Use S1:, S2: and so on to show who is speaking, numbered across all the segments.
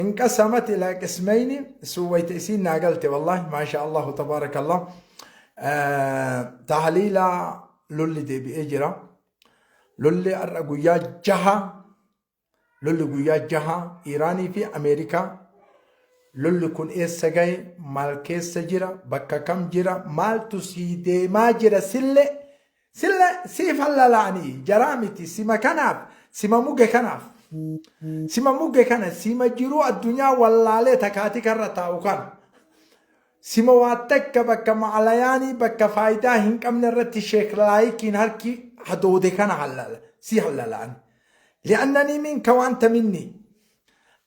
S1: Inqasamat ilaa qismayni sun wayta isiin naa galte, wallahi, maasha Allahu tabaarakallah. Tahliila lolli deebi'ee jira. Lolli har'a guyyaa 6, lolli guyyaa 6 Iiraanii fi Ameerikaa. Lolli kun eessa gahe? Maal keessa jira? Bakka kam jira? Maaltu sii deemaa jira? Sillee sille siif hallala'anii jaraa miti, sima kanaaf, sima muge kanaaf, sima muge kana, sima jiruu addunyaa wallaalee takaatika irra taa'u kana, sima waa takka bakka maclayaanii bakka faayidaa hin qabne irratti sheek laayikiin harki hadoode kana hallala si hallala'an. Li'annanii minka wanta minni,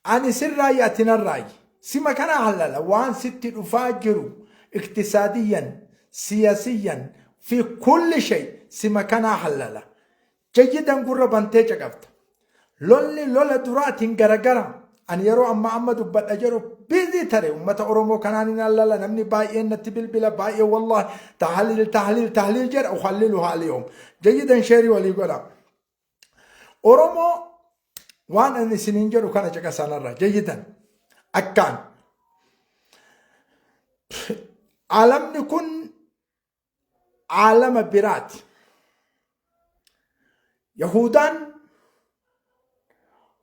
S1: ani sirraayi, ati narraayi. Sima kana hallala waan sitti dhufaa jiru, iktisaadiyyan, siyasiyyan, fi kulli shay sima kanaa hallala. Jayyidan gurra bantee caqafta. Lolli lola duraatiin garagara. Ani yeroo amma amma dubbadha jedhu biizii tare ummata Oromoo kanaan hin hallala. Namni baay'een natti bilbila baay'ee, wallahi, tahliil tahliil tahliil jedha. Uhallilu haaliyoom jayyidan sheerii walii godha. Oromoo, waan ani isiniin jedhu kana caqasanarra jayyidan. Akkaan aalamni kun aalama biraati. Yahudaan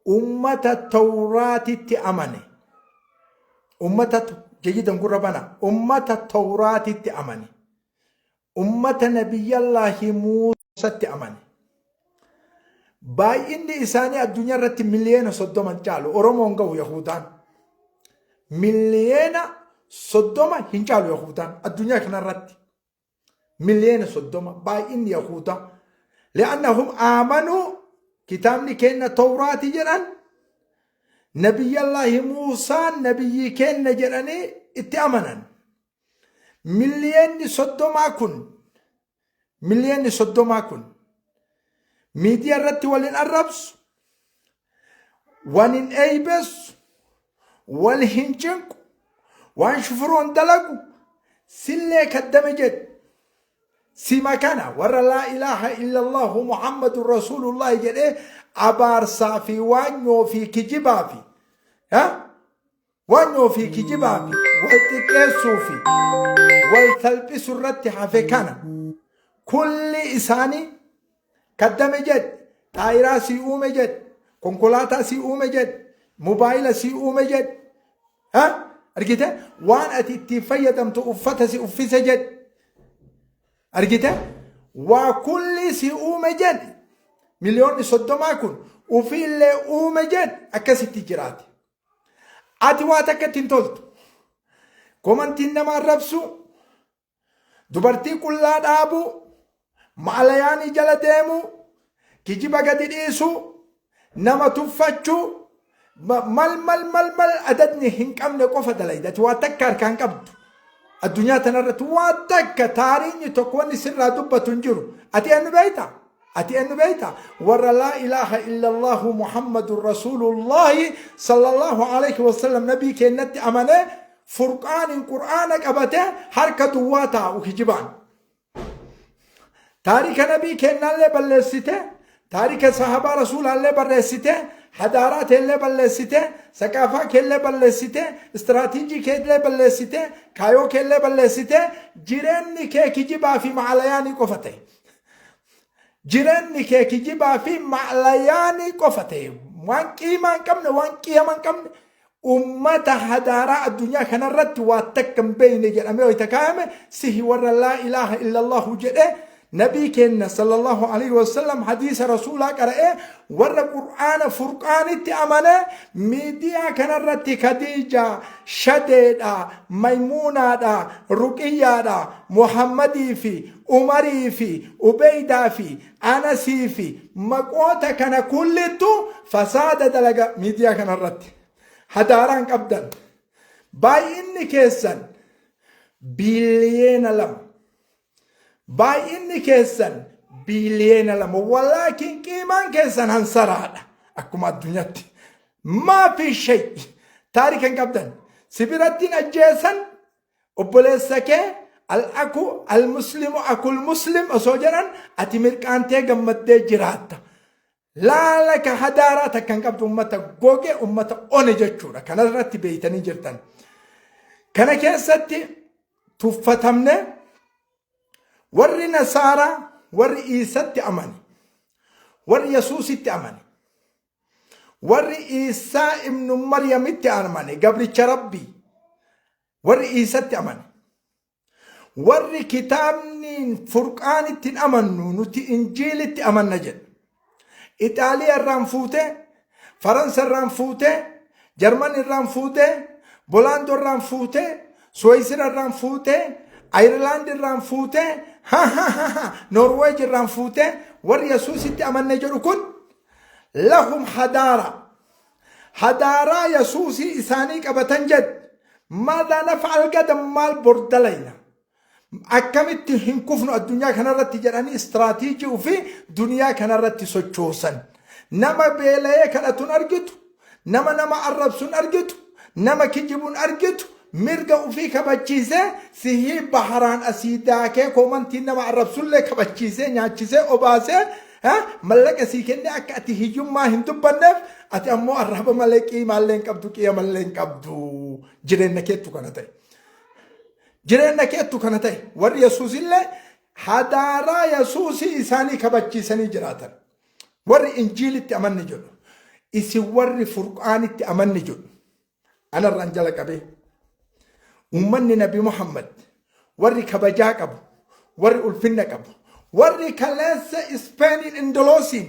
S1: ummata Tawraatitti amane. Ummata jayyidan gurra bana. Ummata Tawraatitti amane. Ummata Nabiyyallaahi Muusatti amane. Baay'inni isaanii addunyaa irratti miliyoona 30 hin caalu. Oromoon gahu Yahudaan. Miliyoona 30 hin caalu Yahudaan addunyaa kanarratti. Miliyoona 30 baay'inni Yahudaa. Li'annahum aamanuu, kitaabni keenya Tawraati jedhan, Nabiyyallaahi Muusaan nabiyyii keenya jedhanii itti amanan. Miliyoonni 30 kun, miliyoonni 30 kun miidiyaa irratti waliin arrabsu, wal hin eeybessu, wal hin cinqu, waan shufuroon dalagu sillee kaddame jedhu. Sima kana warra laa ilaaha illallahu Muhammadun rasuulullahi jedhee abaarsaa fi waanyoo fi kijibaa fi waanyoo fi kijibaa fi wal xiqqeessuu fi wal salphisu irratti hafe kana kulli isaanii kaddame jedhe, xaayiraa sii uume jedhe, konkolaataa sii uume jedhe, mobaayila sii uume jedhe. Argite, waan ati ittiin fayyadamtu uffata si uffise jedhe. Argite, waa kulli si uume jedhe. Miliyoonni 30 kun ufiillee uume jedhe, akkasitti jiraate. Ati waa takka ittiin toltu. Komantiin nama arrabsu, dubartii qullaa dhaabuu, maalayaanii jala deemuu, kijiba gadi dhiisuu, nama tuffachuu, mal mal mal mal adadni hin qabne qofa dalayda. Ati waa takka harkaan qabdu. Addunyaa tanarratti waa takka taariinyi tokko wanni sirraa dubbatu hin jiru. Ati eenyu beektaa? Ati eenyu beektaa? Warra laa ilaaha illallahu Muhammadun Rasuulullaahi sallallahu alayhi wasallam nabii keenyatti amanee furqaaniin qur'aana qabatee harka duwwaa taa'u kijibaan. Taarika nabii keennaallee balleessite, taarika sahabaa rasuulaallee barreessite, hadaaraa teellee balleessite, saqaafaa keellee balleessite, istiraatiijii keellee balleessite, kaayoo keellee balleessite, jireenyi kee kijibaa fi macalayaanii qofa ta'e. Jireenyi kee kijibaa fi maclayaanii qofa ta'e. Waan qiimaa hin qabne, waan qiyama hin qabne, ummata hadaaraa addunyaa kanarratti waa takka hin beekne jedhamee wayita kaayame sihi warra laa ilaaha illallahu jedhee nabii keenna sallallahu alaihi wasallam hadiisa rasuulaa qara'ee warra qur'aana furqaanitti amanee miidiyaa kanarratti Khadiija shadeedha, Maymuunaadha, Ruqiyyaadha, Muhammadii fi Umarii fi Ubeydaa fi Anasii fi maqoota kana kullittu fasaada dalaga miidiyaa kanarratti. Hadaaraan qabdan. Baay'inni keessan biiliyoona 2. Baay'inni keessan biiliyoona 2. Walaakin qiimaan keessan hansaraadha. Akkuma addunyaatti. Maafi shay. Taarika hin qabdan. Sibirattiin ajjeesan obboleessa kee, al-aku al-muslimu akul muslim osoo jedhan ati mirqaantee gammaddee jiraatta. Laala ka hadaaraa takka hin qabdu ummata goge ummata one jechuudha. Kanarratti beeytanii jirtan. Kana keessatti tuffatamne warri Nasaaraa warri Iisatti amane warri Yesuusitti amane warri Iisaa ibnu Maryamitti amane gabricha Rabbii warri Iisatti amane Warri kitaabni furqaanitti hin amannu nuti injiilitti amanna jedha. Ixaaliyaa irraan fuutee, Faransa irraan fuutee, Jarman irraan fuutee, Bolaandoo irraan fuutee, Suweesira irraan fuutee, Ayirlaand irraan fuutee, ha ha ha ha, Noorweej irraan fuutee warri Yesuusitti amanne jedhu kun lahum hadaara. Hadaaraa Yesuusii isaanii qabatan jedhe. Maadaa naf'al gadan maal bor dalayna? Akkamitti hin kufnu addunyaa kanarratti jedhanii istiraatiijii ofii duniyaa kanarratti sochoosan. Nama beela'ee kadhatuun argitu, nama nama arrabsuun argitu, nama kijibuun argitu, mirga ofii kabachiisee sihii baharaan asii daakee koomantiin nama arrabsullee kabachiisee nyaachisee obaasee mallaqa sii kennee akka ati hiyyummaa hin dubbanneef ati ammoo arraba malee qiimaallee hin qabdu qiyamallee hin qabdu jireenya keettu kana ta'e. Jireenya keettu kana ta'e warri Yesuusillee hadaaraa Yesuusii isaanii kabachiisanii jiraatan. Warri Injiilitti amanni jedhu isin warri Furqaanitti amanni jedhu anarraan jala qabee uummanni Nabi Muhammad warri kabajaa qabu warri ulfinna qabu warri kaleessa Ispeeniin Indoloosiin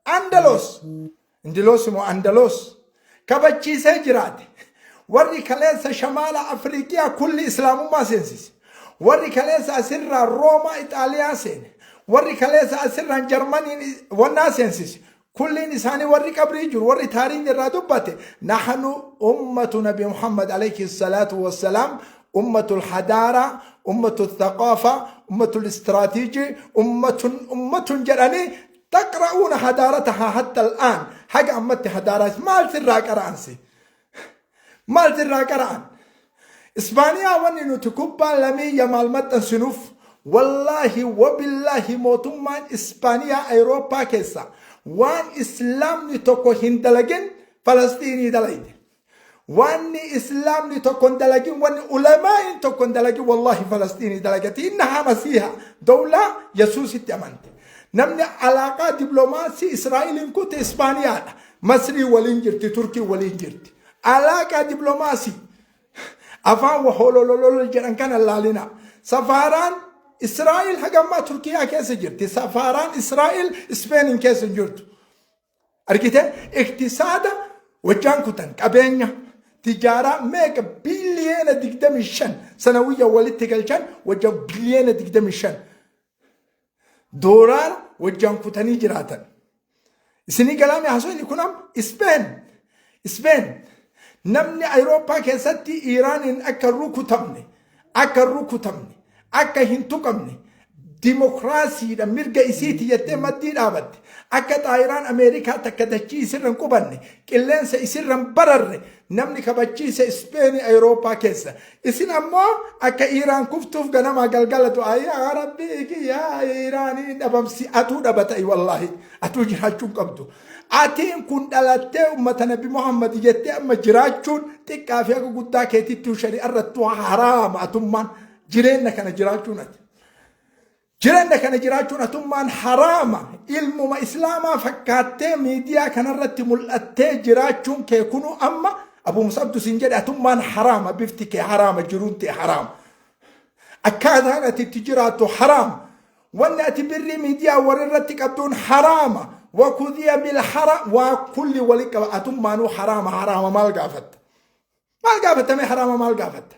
S1: Andalos Indiloos moo Andalos kabachiisee jiraate warri kaleessa shamaala Afriiqiyaa kulli islaamummaa seensise warri kaleessa asirraa Roomaa Ixaaliyaa seene warri kaleessa asirraan Jarmaniin wannaa seensise Kulliin isaanii warri qabrii jiru warri taariin irraa dubbate nahnu ummatu nabi Muhammad alayhi salaatu wassalaam ummatul hadaara ummatul thaqaafa ummatul istiraatiijii ummatun ummatun jedhanii taqra'uuna hadaaratahaa hatta al'aan haga ammatti hadaaraas maal sirraa qara'an si maal sirraa qara'an Ispaaniyaa wanni nuti kubbaa lamii yamaal maxxansinuuf wallaahi wabillaahi mootummaan Ispaaniyaa Awurooppaa keessa waan islaamni tokko hin dalagin Falasxiinii dalayde. Wanni islaamni tokko hin dalagin wanni ulamaa'iin tokko hin dalagin wallaahi Falasxiinii dalagati innahaa masiiha dawlaa Yesuusitti amante. Namni alaaqaa diploomaasii Israa'eliin kute Ispaaniyaadha. Masrii waliin jirti, Turkii waliin jirti. Alaaqaa diploomaasii afaan waholololol jedhan kana laalina. Safaaraan Israa'el hagammaa Turkiyaa keessa jirti. Safaaraan Israa'el Ispeeniin keessa hin jirtu. Argite iktisaada wajjaan kutan qabeenya tijaaraa meeqa biliyeena 25 sanawiyya walitti galchan wajja biliyeena 25 doolaara wajjaan kutanii jiraatan. Isinii galaame haasofni kun amma Ispeen Ispeen namni Awurooppaa keessatti Iiraaniin akka hin rukutamne akka hin rukutamne akka hin tuqamne dimokiraasiidha mirga isiiti jettee maddii dhaabatte akka xaayiraan Ameerikaa takka dachii isirra hin qubanne qilleensa isirra hin bararre namni kabachiise Ispeenii Awurooppaa keessa Isin ammoo akka Iiraan kuftuuf ganamaa galgala du'aa yaa rabbii kiyyaa Iiraanii dhabamsi atuu dhabata'i wallaahi atuu jiraachuu hin qabdu. Atiin kun dhalattee ummata Nabi Muhammad jettee amma jiraachuun xiqqaa fi akka guddaa keetittuu shari'arrattuu haraama atummaan jireenya kana jiraachuun ati. Jireenya kana jiraachuun atummaan haraama ilmuma islaamaa fakkaattee miidiyaa kanarratti mul'attee jiraachuun kee kunuu amma Abu Musabdu siin jedhe atummaan haraama bifti kee haraama jiruun tee haraama. Akkaataan ati itti jiraattu haraama. Wanni ati birrii miidiyaa warri qabduun haraama. Wakudiya bil hara waa kulli wali qaba atummaanuu haraama haraama maal gaafatta? Maal gaafatame haraama maal gaafatta?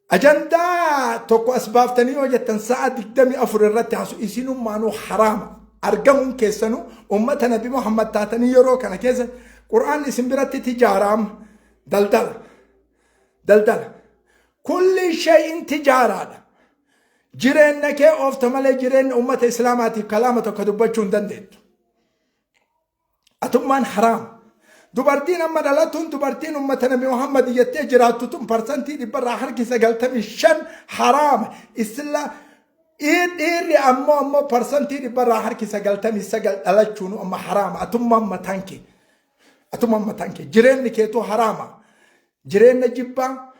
S1: Ajandaa tokko as baaftanii yoo jettan sa'a 24 irratti haasu isinummaanuu haraama. Argamuun keessanuu ummata Nabi Muhammad taatanii yeroo kana keessa Qur'aanni isin biratti tijaaraam daldala. Daldala. Kulli shay'in tijaaraadha. Jireenya kee oofta malee jireenya ummata Islaamaatiif kalaama tokko dubbachuu hin dandeettu. Atummaan haraam. Dubartiin amma dhalatuun dubartiin ummata Nabi Muhammad jettee jiraattu tun parsantii dhibbarraa harki 95 haraama. Isla Dhiirri ammoo parsantii dhibbarraa harki 99 dhalachuun amma haraama. Atummaan mataan kee. Atummaan mataan kee. Jireenyi keetuu haraama. Jireenya jibbaa,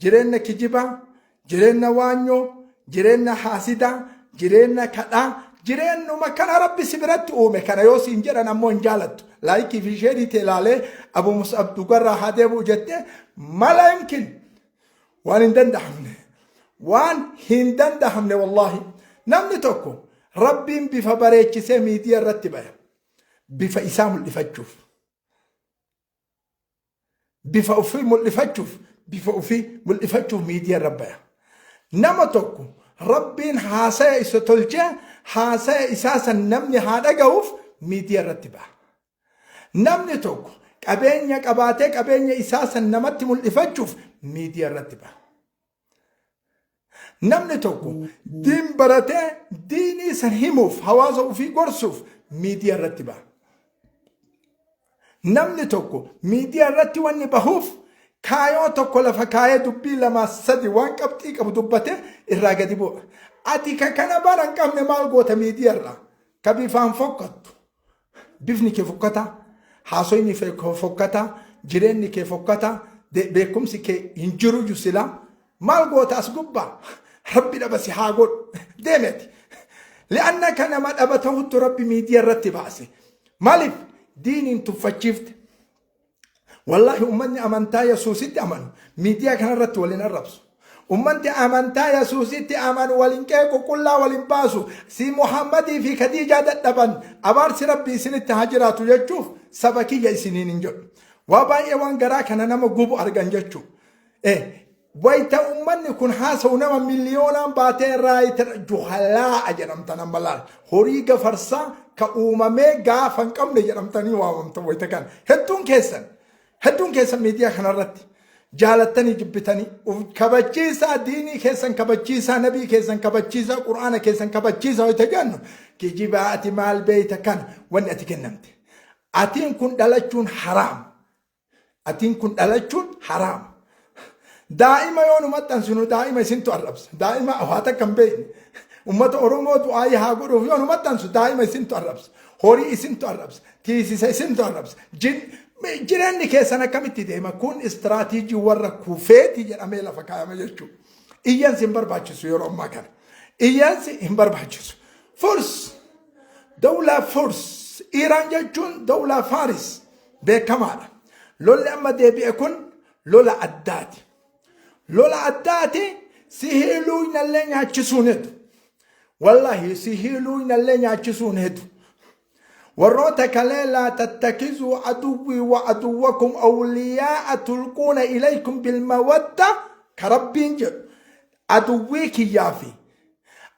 S1: jireenya kijibaa, jireenya waanyoo, jireenya haasidaa, jireenya kadhaa, jireenyuma kana Rabbi si biratti uume kana yoo siin jedhan ammoo hin jaalattu. Like fi share ta'e ilaalee Abu Mus'ab dhugarraa haa deebi'u jettee mala yumkin waan hin danda'amne. Waan hin danda'amne wallaahi. Namni tokko Rabbiin bifa bareechisee miidiyaa irratti baya. Bifa isaa mul'ifachuuf. Bifa ofii mul'ifachuuf, bifa ofii mul'ifachuuf miidiyaa irra baya. Nama tokko Rabbiin haasaya isa tolchee haasaya isaa san namni haa dhaga'uuf miidiyaa irratti baha. Namni tokko qabeenya qabaatee qabeenya isaa san namatti mul'ifachuuf miidiyaa irratti baha. Namni tokko diin baratee diinii san himuuf, hawaasa ofii gorsuuf miidiyaa irratti baha. Namni tokko miidiyaa irratti wanni bahuuf kaayoo tokko lafa kaayee dubbii lama sadi waan qabxii qabu dubbatee irraa gadi bu'a. Ati ka kana bara hin qabne maal goota miidiyaa irraa? Ka bifaan fokkattu. Bifni kee fokkataa, haasoyni kee fokkataa, jireenyi kee fokkataa, beekumsi kee hin jiru silaa. Maal goota as gubbaa? Rabbi dhaba si haa godhu. Deemeti. Li'annaka nama dhaba ta'uttu Rabbi miidiyaa irratti baase. Maaliif? Diiniin tuffachiifte. Wallaahi, ummanni amantaa Yesuusitti amanu miidiyaa kanarratti waliin arrabsu. Ummanni amantaa Yesuusitti amanu waliin qeequ, qullaa waliin baasu. Si Muhammadii fi Khadiijaa dadhaban, abaarsi Rabbi isinitti haa jiraatu jechuuf saba kiyya isiniin hin jedhu. Waa baay'ee waan garaa kana nama gubu argan jechuu. Wayita ummanni kun haasa'u nama miliyoonaan baatee raayitara juhalaa'a jedhamtan amma laal. Horii gafarsaa ka uumamee gaafa hin qabne jedhamtanii waamamtan wayita kana. Hedduun keessan, hedduun keessan miidiyaa kanarratti jaalattanii jibbitanii uf kabachiisaa, diinii keessan kabachiisaa, nabii keessan kabachiisaa, Qur'aana keessan kabachiisaa wayita jennu, kijibaa, ati maal beeyta kana wanni ati kennamte. Atiin kun dhalachuun haraam. Atiin kun dhalachuun haraam. Daa'ima yoo nu maxxansinu daa'ima isintu arrabsa. Daa'ima waa takka hin beekne. Uummata Oromoo du'aayii haa godhuuf yoo nu maxxansu daa'ima isintu arrabsa. Horii isintu arrabsa. Tiisisa isintu arrabsa. Jireenyi keessan akkamitti deema? Kun istiraatiijii warra kufeeti jedhamee lafa kaayame jechuudha. Iyyansi hin barbaachisu yeroo ammaa kana. Iyyansi hin barbaachisu. Furs. Dawlaa Furs. Iiraan jechuun dawlaa Faaris beekamaadha. Lolli amma deebi'e kun lola addaati. Lola addaati, si hiiluu inallee nyaachisuun hedu. Wallahi, si hiiluu inallee nyaachisuun hedu. Warroota kalee laa tattakizuu aduwwii wa aduwwakum awliyaa'a tulquuna ilaykum bilmawadda ka Rabbiin jedhu, aduwwii kiyyaa fi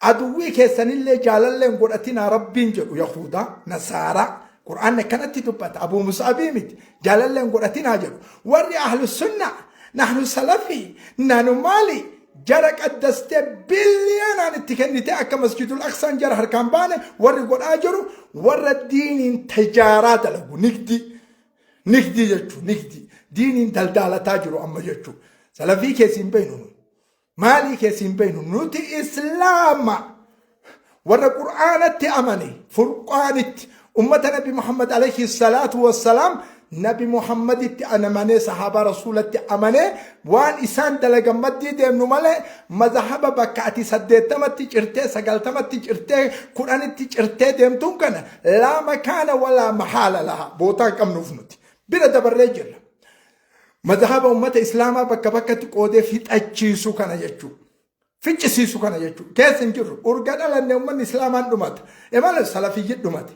S1: aduwwii keessanillee jaalalleen godhatinaa Rabbiin jedhu, Yahudaa, Nasaaraa, Qur'aanni akkanatti dubbata, Abuu Mus'abii miti, jaalalleen godhatinaa jedhu. Warri ahlu sunna, nahnu salafii, nanu maali, jara qaddastee biliyoonaan itti kennitee akka Masjidul Aqsaan jara harkaan baane warri godhaa jiru warra diiniin tajaaraa dalagu, nigdii nigdii jechuu, nigdii diiniin daldaalataa jiru amma jechuu. Salafii keessi hin beeknu nu. Maalii keessi hin beeknu nuti. Islaama warra Qur'aanatti amane, Furqaanitti, ummata Nabi Muhammad alayhi salaatu wassalaam, Nabi Muhammaditti amanee, sahaabaa Rasuulatti amanee, waan isaan dalagan maddii deemnu malee, mazahaba bakka ati 80tti cirtee, 90tti cirtee, 10tti cirtee deemtuun kana laa makaana walaa mahaala laha, bootaa hin qabnuuf nuti bira dabarree jirra. Mazahaba ummata Islaamaa bakka bakkatti qoodee fixachiisu kana jechuudha. Ficcisiisu kana jechuudha. Keessa hin jirru. Urga dhalanne uummanni Islaamaan dhumata. Emala salafiyyi dhumate.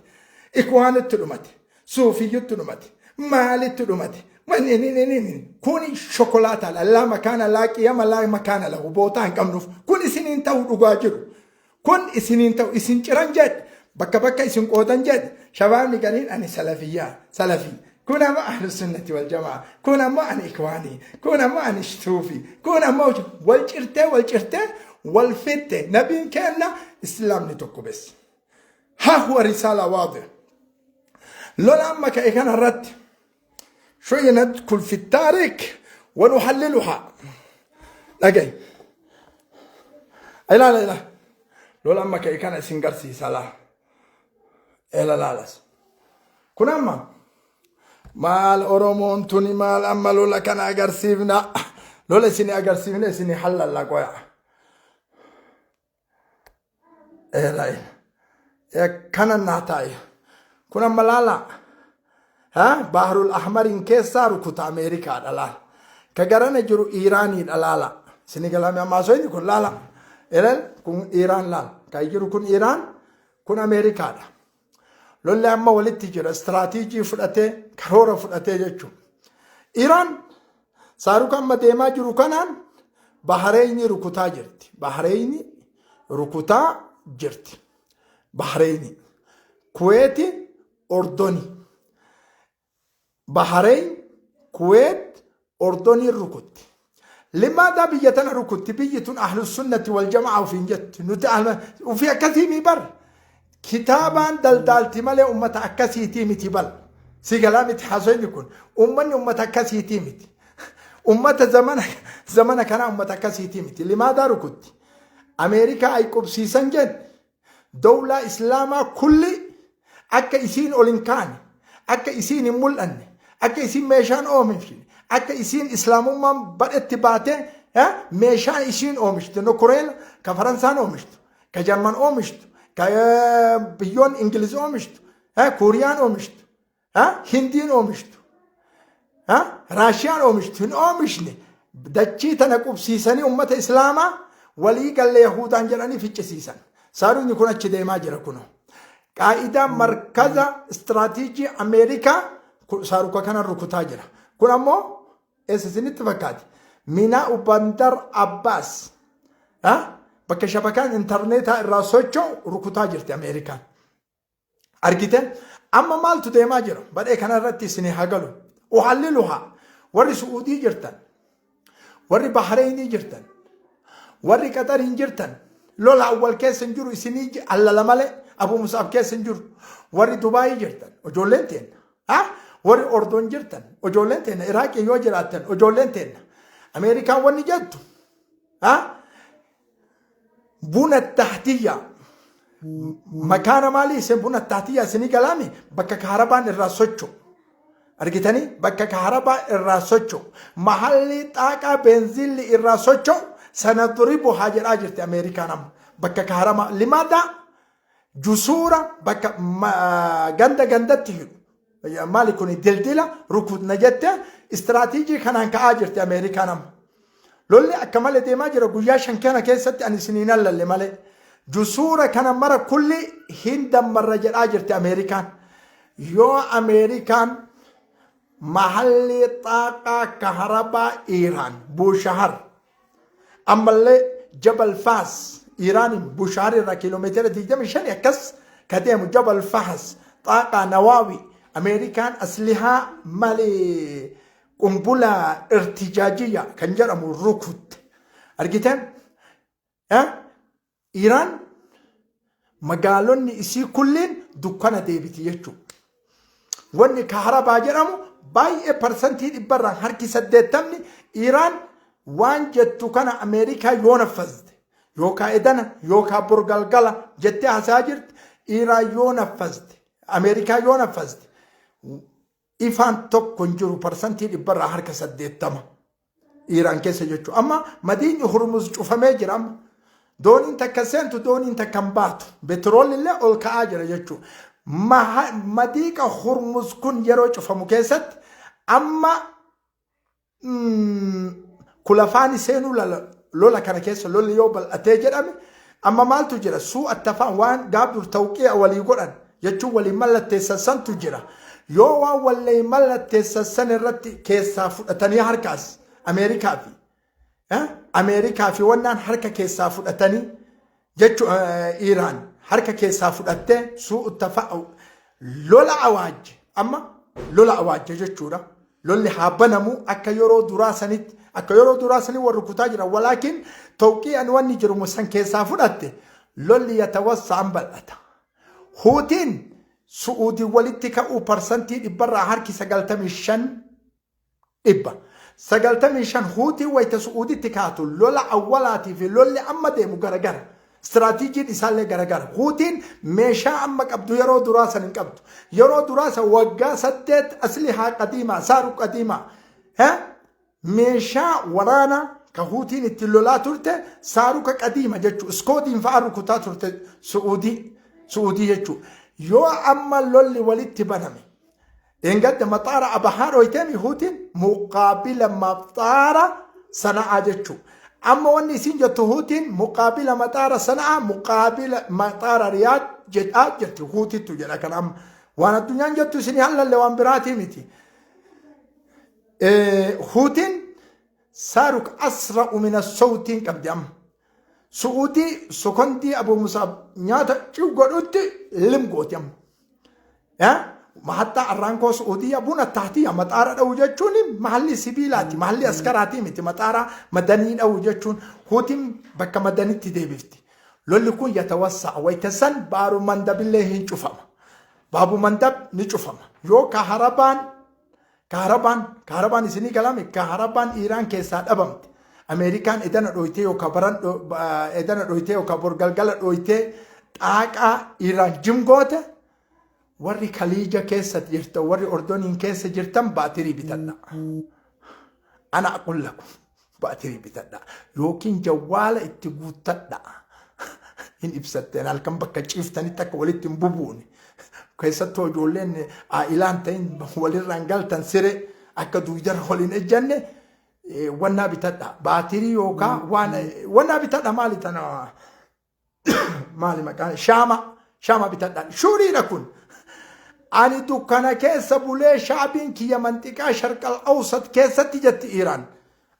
S1: Ikwaanitti dhumate. Suufiyyitti dhumate. Maalitti dhumate. Kuni shokolaataadha. Laa makaana laa qiyama laa makaana lahu. Bootaa hin qabnuuf. Kun isiniin ta'u dhugaa jiru. Kun isiniin ta'u, isin ciran jedhe. Bakka bakka isin qoodan jedhe. Shabaabni gariin ani salafiyyaa. Salafii. Kun ammoo ahlu sunnati wal jamaa. Kun ammoo ani ikwaanii. Kun ammoo ani suufii. Kun ammoo wal cirtee, wal cirtee wal fitte. Nabiin kenna Islaamni tokko bes. Haa huwa risaala waadih. Lola amma ka'e kana irratti شوية ندخل في التاريخ ونحللها. dhagayi. Ilaala, ilaala. Lola amma ka'e kana isin garsiisa laa. Eela laalas. Kun amma maal Oromoon tuni maal amma lola kana agarsiifna. Lola isin agarsiifne isin hallalla qoya. Eela eela. Kana naa taa'e. Kun amma laala. Bahrul Ahmariin keessaa rukuta Ameerikaadha laala. Ka garana jiru Iiraaniidha laala. Isin galame ammaa soyni kun laala. Elal kun Iiraan laala. Ka jiru kun Iiraan kun Ameerikaadha. Lolli amma walitti jira. Istiraatiijii fudhatee karoora fudhatee jechuudha. Iiraan saaruka amma deemaa jiru kanaan Bahareenyi rukutaa jirti. Bahareenyi rukutaa jirti. Bahareenyi. Kuweeti Ordoni. Bahareyn, Kuweet, Ordoniin rukutti. Limaadaa biyya tana rukutti biyyi tun ahlus sunnati wal jamaa ofiin jetti. Nuti ahla ofii akkasii mii bar. Kitaabaan daldaalti malee ummata akkasiitii miti bal. Si galaa miti haasofni kun. Ummanni ummata akkasiitii miti. Ummata zamana zamana kanaa ummata akkasiitii miti. Limaadaa rukutti. Ameerikaa ay qubsiisan jenne Dowlaa Islaamaa kulli akka isiin ol hin kaane, akka isiin hin mul'anne, akka isiin meeshaan oomishne, akka isiin Islaamummaan badhetti baatee meeshaan isiin oomishte nokoreela ka Faransaan oomishtu, ka Jarman oomishtu, ka biyyoon Ingiliz oomishtu, Kuuriyaan oomishtu, Hindiin oomishtu, Raashiyaan oomishtu hin oomishne dachii tana qubsiisanii ummata Islaamaa walii galle Yahuudaan jedhanii ficcisiisan. Saaruunyi kun achi deemaa jira kunoo. Qaa'idaa markaza istiraatiijii Ameerikaa saaruka kanan rukutaa jira. Kun ammoo eessa isinitti fakkaate? Minaa Bandar Abbaas. Bakka shabakaan intarneetaa irraa socho'u rukutaa jirti Ameerikaan. Argite? Amma maaltu deemaa jira? Badhee kana irratti isin haa galu. Uhalliluhaa. Warri Su'uudii jirtan, warri Bahareenii jirtan, warri Qaxariin jirtan, lola awwal keessa hin jiru isinii allala malee Abu Musaab keessa hin jiru. Warri Dubaayii jirtan, ijoolleen teenna. Ha? Warri Ordoon jirtan, ijoolleen teenna. Iraaqii yoo jiraattan, ijoolleen teenna. Ameerikaan wanni jettu, ha? Buna tahtiyya. Makaana maalii isin buna tahtiyya isinii galaami bakka kaarabaan irraa socho'u. Argitanii bakka kaarabaa irraa socho'u. Mahalli xaaqaa beenziilli irraa socho'u sana duribu haa jedhaa jirti Ameerikaan amma. Bakka kaaramaa limaadhaa jusuura bakka ganda gandatti hidhu. Maali kun dildila rukutna jette istiraatiijii kanaan ka'aa jirti Ameerikaan amma. Lolli akka malee deemaa jira guyyaa shan kana keessatti ani isiniin allalle malee. Jusuura kana mara kulli hin dammarra jedhaa jirti Ameerikaan. Yoo Ameerikaan mahalli xaaqaa kaharabaa Iiraan Buushahar Ammallee Jabal Faas Iiraaniin Bushaar irraa kiiloomeetira 25 akkas ka deemu Jabal Fahas Xaaqaa Nawaawi Ameerikaan aslihaa malee qumbula irtijaajiyya kan jedhamu rukutte. Argitan? Iiraan magaalonni isii kulliin dukkana deebiti jechuudha. Wanni kaharabaa jedhamu baay'ee parsantii dhibbarraan harki saddeettamni Iiraan waan jettu kana Ameerikaa yoo naffazte yookaa edana yookaa bor galgala jettee haasa'aa jirti. Iiraan yoo naffazte Ameerikaa yoo naffazte ifaan tokko hin jiru parsantii dhibbarraa harka saddeettama. Iiraan keessa jechuudha. Amma madiinyi Hurmuz cufamee jira amma. Dooniin takka seentu dooniin takka hin baatu. Beetiroolli illee ol ka'aa jira jechuudha. Madiiqa Hurmuz kun yeroo cufamu keessatti amma kulafaani seenuu lola kana keessa lolli yoo bal'atee jedhame amma maaltu jira suu attafaan waan gaaf dur tawqiya walii godhan jechuun waliin mallatteessan santu jira yoo waan walii mallatteessan san irratti keessaa fudhatanii harkaas Ameerikaa fi Ameerikaa fi wannaan harka keessaa fudhatanii jechu Iiraan harka keessaa fudhattee suu tafa lola awaajje amma lola awaajje jechuudha. Lolli haa banamu akka yeroo duraa sanitti akka yeroo duraa sanii warri kutaa jira walaakin tawqii'an wanni jiru san keessaa fudhatte lolli yatawassa'an bal'ata. Huutiin Su'uudii walitti ka'uu parsantii dhibbarraa harki 95 dhibba. 95 Huutiin wayita Su'uuditti kaatu lola awwalaatii fi lolli amma deemu garagara. Istiraatiijiin isaallee garagara. Huutiin meeshaa amma qabdu yeroo duraa san hin qabdu. Yeroo duraa san waggaa 8 aslihaa qadiimaa saaru qadiimaa. Meeshaa waraanaa ka Huutiin ittiin lolaa turte saaruka qadiima jechuudha. Iskoodiin fa'aa rukutaa turte Su'uudii. Su'uudii jechuudha. Yoo amma lolli walitti baname dheengadda maxaara Abahaa dhoyteemi Huutiin muqaabila maxaara Sana'aa jechuudha. Amma wanni isiin jettu Huutiin muqaabila maxaara Sana'aa muqaabila maxaara Riyaad jedhaa jirti. Huutittu jedha kan amma. Waan addunyaan jettu isinii hallalle waan biraatii miti. Huutiin saaruk asra'u mina sowtiin qabdi amma. Su'uudii sokondii Abu Musaab nyaata ciw godhutti lim gooti amma. Mahattaa arraankoo Su'uudiyyaa buna taatiyya maxaara dha'u jechuun mahalli sibiilaati mahalli askaraatii miti maxaara madanii dha'u jechuun Huutiin bakka madanitti deebifti. Lolli kun yatawassa'a wayita san baaru mandabillee hin cufama. Baabu mandab ni cufama. Yoo kaharabaan Kaharabaan, kaharabaan isinii galame, kaharabaan Iiraan keessaa dhabamte. Ameerikaan edana dhoytee yookaan baran edana dhoytee yookaan bor galgala dhoytee xaaqaa Iiraan jim goote warri Kaliija keessa jirtan warri Ordoniin keessa jirtan baatirii bitadha. Ana aqul lakum baatirii bitadha yookiin jawwaala itti guuttadha. Hin ibsatteen halkan bakka ciiftanitti akka walitti hin bubuune. Keessattuu ijoolleen aa'ilaan ta'in walirraan galtan siree akka duudarra waliin ejjanne wannaa bitadha. Baatirii yookaan waan wannaa bitadha maali tana maali maqaan shaama shaama bitadha. Shuuriidha kun. Ani dukkana keessa bulee shaabiin kiyya manxiqaa sharqal awsat keessatti jetti Iiraan.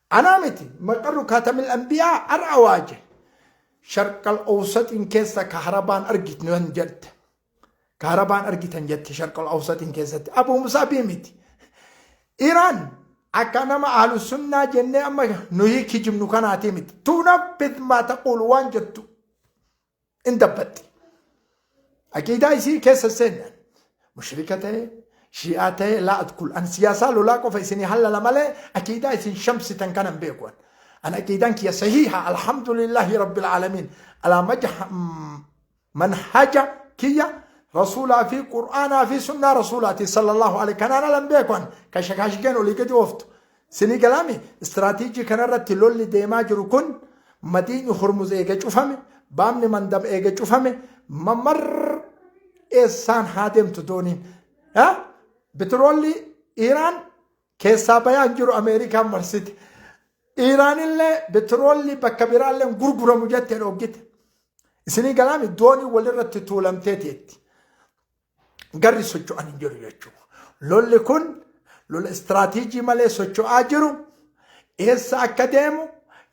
S1: Anaa miti maqarru kaatamil anbiyaa har'a waaje. Sharqal awsatiin keessa kaharabaan argitan jette. Kaharabaan argitan jette sharqal awsatiin keessatti. Abuu Musaabii miti. Iiraan akka nama ahlu sunnaa jennee amma nuyi kijibnu kanaatii miti. Tunaffid maa taquulu waan jettu in dabbatti. Aqiidaa isii keessa seennan mushrika ta'e shi'aa ta'e laa adkul an siyaasaa lolaa qofa isinii hallala malee aqiidaa isin shamsitan kana hin beeku an. An aqiidaan kiyya sahiiha alhamdulillahi rabbil aalamiin alaa majha manhaja kiyya rasuulaa fi qur'aanaa fi sunnaa rasuulaati sallallahu alaihi kanaan ala hin beeku an kan shakaashikeen olii gadi ooftu. Sinii galaami istiraatiijii kanarratti lolli deemaa jiru kun madiinyi Hormuz eega cufame baabni mandab eega cufame mamar eessaan haa deemtu dooniin. Bitiroolli Iiraan keessaa bayaan jiru Ameerikaan marsite. Iiraanillee bitiroolli bakka biraallee gurguramu jettee dhoggite. Isinii galaami doonii walirratti tuulamtee teetti. Garri socho'an hin jiru jechuudha. Lolli kun lola istiraatiijii malee socho'aa jiru eessa akka deemu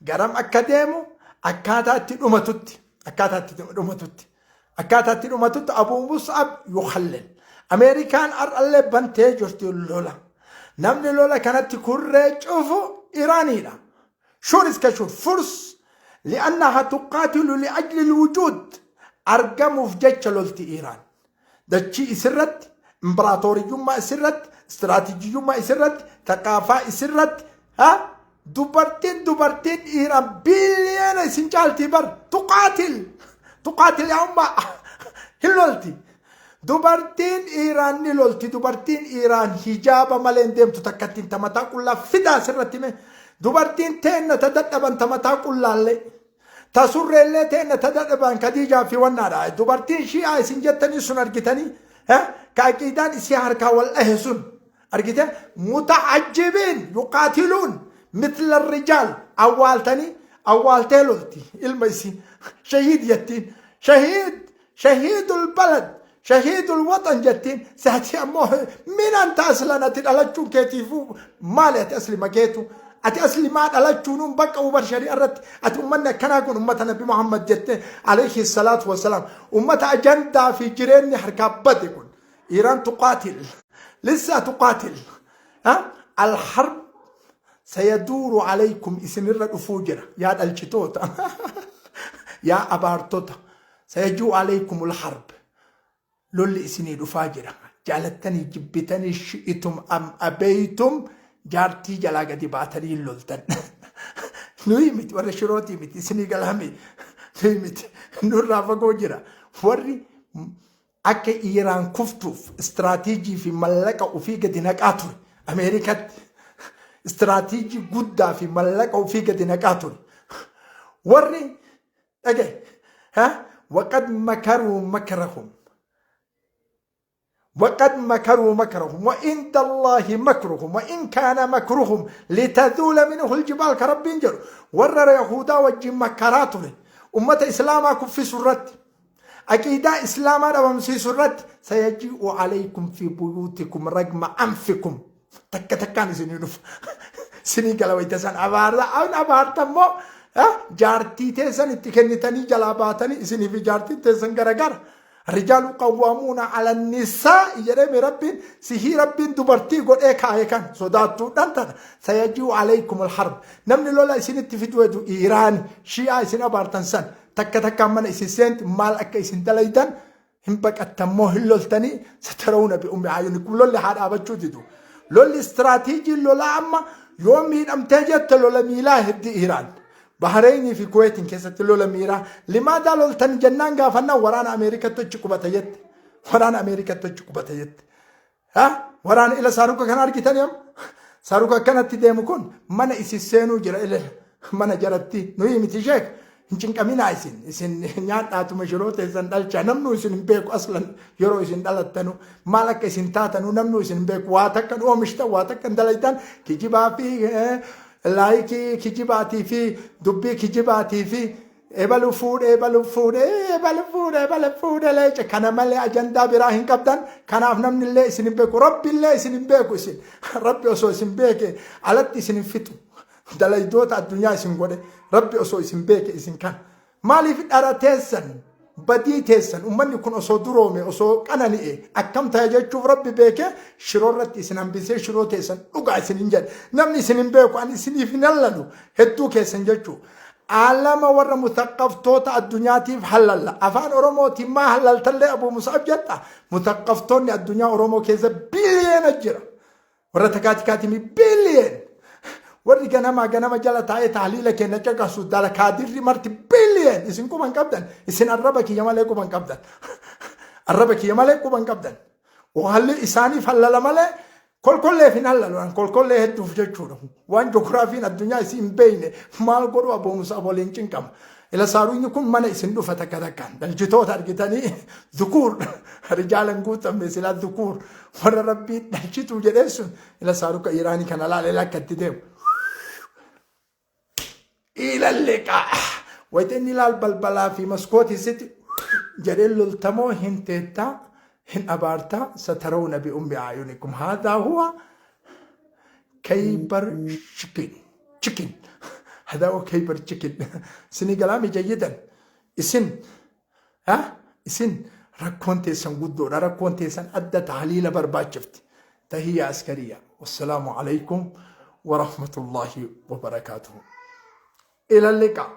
S1: garam akka deemu akkaataa itti dhumatutti akkaataa itti dhumatutti akkaataa itti dhumatutti Abuu Mus'ab yukhallil. Ameerikaan har'allee bantee jirti lola. Namni lola kanatti kurree cufu Iraaniidha. Shuur iska shuur furs li'annaha tuqaatilu li'ajli lwujuud argamuuf jecha lolti Iiraan. Dachii isirratti, imbiraatooriyyummaa isirratti, istiraatijiyyummaa isirratti, taqaafaa isirratti, ha? Dubartiin dubartiin Iiraan biiliyoona isin caaltii bar tuqaatil tuqaatil yaa ummaa hin lolti. Dubartiin Iiraan ni lolti. Dubartiin Iiraan hijaaba malee hin deemtu takkattiin ta mataa qullaa fidaa asirratti mee. Dubartiin teenna ta dadhaban ta mataa qullaallee. Ta surreellee teenna ta dadhaban Kadiijaa fi wannaadha. Dubartiin shi'aa isin jettanii sun argitanii ka aqiidaan isii harkaa wal dhahe sun argite muta'ajjibiin yuqaatiluun mitla rijaal awwaaltanii awwaaltee lolti ilma isii shahiid jettiin shahiid Shahiidul balad shahiidul waxan jettiin saati ammoo min anta aslan ati dhalachuun keetiifuu maali ati asli makeetu ati asli maa dhalachuunuun bakka ubar shari'a irratti ati ummanni akkanaa kun ummata nabi Muhammad jette alayhi salaatu wassalaam ummata ajandaa fi jireenyi harkaa bade kun Iiraan tuqaatil lissaa tuqaatil alharb sayaduuru alaykum isinirra dhufuu jira yaa dhalchitoota yaa abaartota Sayajuu aleykumul harb. Lolli isinii dhufaa jira. Jaalattanii jibbitanii shi'itum am abeeytum jaartii jalaa gadi baatanii hin loltan. Nuyi miti warra shirootii miti isinii galaami. Miti nurraa fagoo jira. Warri akka Iiraan kuftuuf istiraatiijii fi mallaqa ofii gadi naqaa ture. Ameerikatti istiraatiijii guddaa fi mallaqa ofii gadi naqaa ture. Warri dhagaye waqad makaruu makrahum وقد مكروا مكرهم وعند الله مكرهم وإن كان مكرهم لتزول منه الجبال كرب جر ورر يهودا وجه مكراتهم أمة إسلاما كفي سرت أكيدا إسلاما رمسي سرت سيجيء عليكم في بيوتكم رغم أنفكم takka takkaan isinii dhufa. Isinii gala wayita san abaarra an abaartammoo jaartii teessan itti kennitanii jalaa baatanii isinii fi jaartiin teessan garagara. Rijaalu qawwaamuuna ala nisaa jedhee rabbiin sihii rabbiin dubartii godhee kaa'e kan sodaattuudhaan tana sayaji'u alaykum alharb namni lola isinitti fidu hedu Iiraani shi'aa isin abaartan san takka takkaan mana isin seenti maal akka isin dalaydan hin baqattan moo hin loltanii satarawna bi ummi ayunikum lolli haa dhaabachuu didu. Lolli istiraatiijiin lolaa amma yoo miidhamtee jette lola miilaa heddi Iiraan. Bahareenii fi Kuweetiin keessatti lola miiraa limaadaa loltan jennaan gaafannaan waraana Ameerikatti achi qubata jette. Waraana Ameerikatti achi qubata jette. Ha? Waraana ila saaruka kana argitanii amma? Saaruka akkanatti deemu kun mana isin seenuu jira ila mana jaratti nuyi miti sheek hin cinqaminaa isin isin nyaadhaatuma shiroo teessan dhalchaa namnu isin hin beeku aslan yeroo isin dhalattanu maal akka isin taatanu namnu isin hin beeku waa takka hin oomishtan waa takka hin dalaytan kijibaa fi laayikii kijibaatii fi dubbii kijibaatii fi Ebalu fuudhe ebalu fuudhe ebalu fuudhe ebalu fuudhe leece kana malee ajandaa biraa hin qabdan kanaaf namni illee isin hin beeku rabbi illee isin hin beeku isin rabbi osoo isin beeke alatti isin hin fixu dalaydoota addunyaa isin godhe rabbi osoo isin beeke isin kan maaliif dhara teessan badii teessan ummanni kun osoo duroome osoo qanani'e akkam ta'e jechuuf rabbi beeke shiroo irratti isin hambisee shiroo teessan dhugaa isin hin jedhe namni isin hin beeku ani isiniif hin hallalu hedduu keessan jechuu Aalama warra mutaqqaftoota addunyaatiif hallalla. Afaan Oromootiin maa hallaltallee Abuu Mus'ab jetta? Mutaqqaftoonni addunyaa Oromoo keessa biliyeena jira. Warra takaatikaatimi biliyeen. Warri ganamaa ganama jala taa'ee tahliila kenna caqasu dala kaadirri marti biliyeen. Isin quban qabdan. Isin arraba kiyya malee quban qabdan. Arraba kiyya malee quban qabdan. Haalli isaaniif hallala malee Kolkolleef hin hallalu an kolkollee hedduuf jechuudha. Waan jogiraafiin addunyaa isin hin beekne maal godhu Abuu Mus'ab waliin cinqama. Ila saaruunyi kun mana isin dhufa takka takkaan. Dhalchitoota argitanii dhukuur rijaalan guutamne silaa dhukuur warra rabbii dhalchituu jedhee sun ila saaruka Iraanii kana laala ila akka itti deemu. Ila liqaa. Wayita inni ilaal balbalaa fi maskootii sitti jedhee loltamoo hin teettaa hin abaartaa satarawna bi ummi ayunikum haadaa huwa kaybar chicken chicken hadaa huwa kaybar chicken isinii galaami jayyidan isin ha isin rakkoon teessan guddoodha rakkoon teessan adda tahliila barbaachifti tahiyya askariya wassalaamu alaikum warahmatullaahi wabarakaatuhu ila liqaa.